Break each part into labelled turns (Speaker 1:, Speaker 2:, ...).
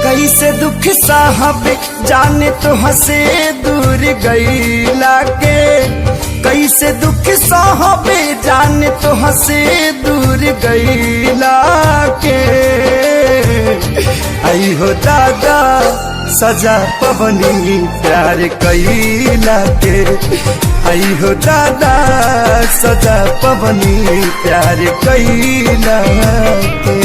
Speaker 1: कैसे दुख साहब जाने तो हंसे दूर गईला के, कैसे दुख साहब जाने तो हंसे दूर गईला के। आई हो दादा सजा पवनी प्यार कैला के, आई हो दादा सजा पवनी प्यार कैला के।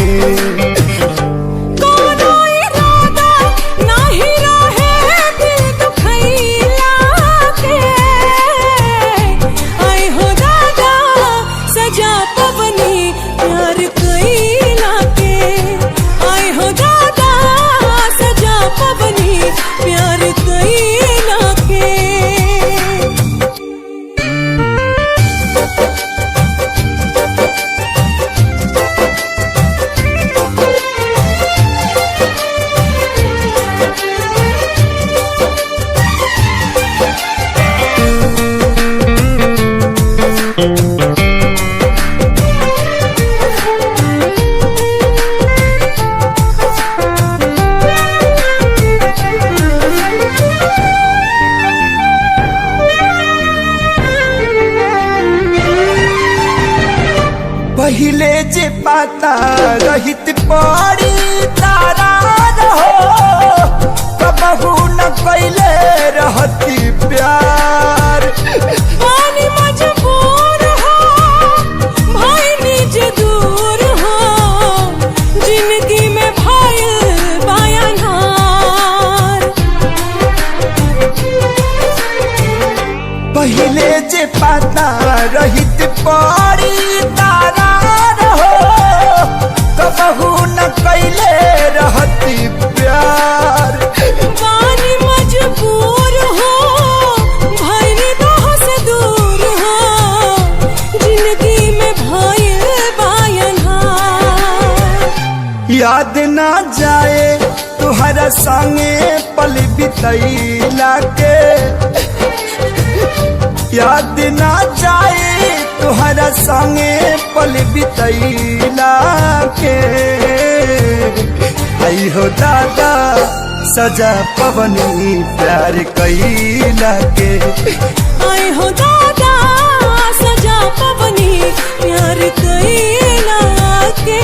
Speaker 1: पहले जे पाता रहित पड़ी तारा रहो, कबहू न कैले रहती प्यार।
Speaker 2: पानी मजबूर हो भाई निज दूर हो, जिंदगी में भाई बायानार।
Speaker 1: पहले जे पाता रहित पड़ी तारा रहो, कबहू न कैले रहती प्यार।
Speaker 2: पानी मजबूर हो भाई निगाह से दूर हो, जिंदगी में भाई बायनहार।
Speaker 1: याद ना जाए तुहरा संगे पल बितैला के, याद ना जाए तुहरा संगे पल बितैला के। आई हो दादा सजा पवनी प्यार कैला के,
Speaker 2: आई हो दादा सजा पवनी प्यार कैला के।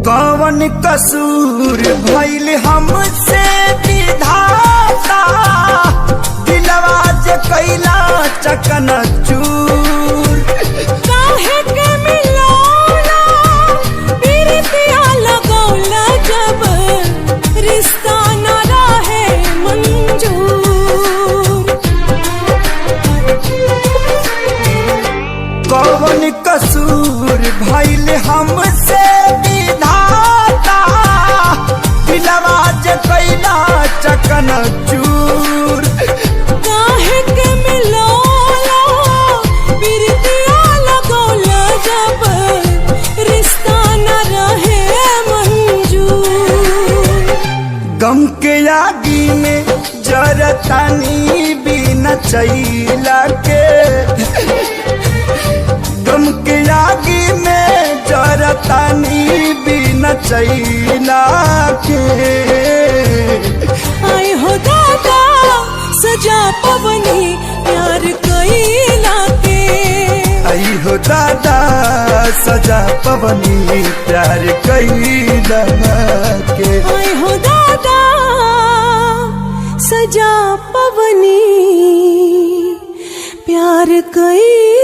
Speaker 1: कौन कसूर भइल हमसे विधाता, दिलवा जे कैला चकन चूर।
Speaker 2: काहे के मिलौला प्रीतिया लगौला, जब रिश्ता न रहे मंजूर।
Speaker 1: कौन कसूर भइल हमसे विधाता, दिलवा जे कैला चकन चूर।
Speaker 2: काहे के मिलौला प्रीतिया लगौला, जब रिश्ता न रहे मंजूर।
Speaker 1: गम के आगी में जरतानी बिना चैला के, गम के आगी में जरतानी बिना चैला के।
Speaker 2: आई हो दादा सजा पवनी प्यार कैला के,
Speaker 1: आई हो दादा सजा पवनी प्यार कैला के।
Speaker 2: आई हो दादा सजा पवनी प्यार कैला।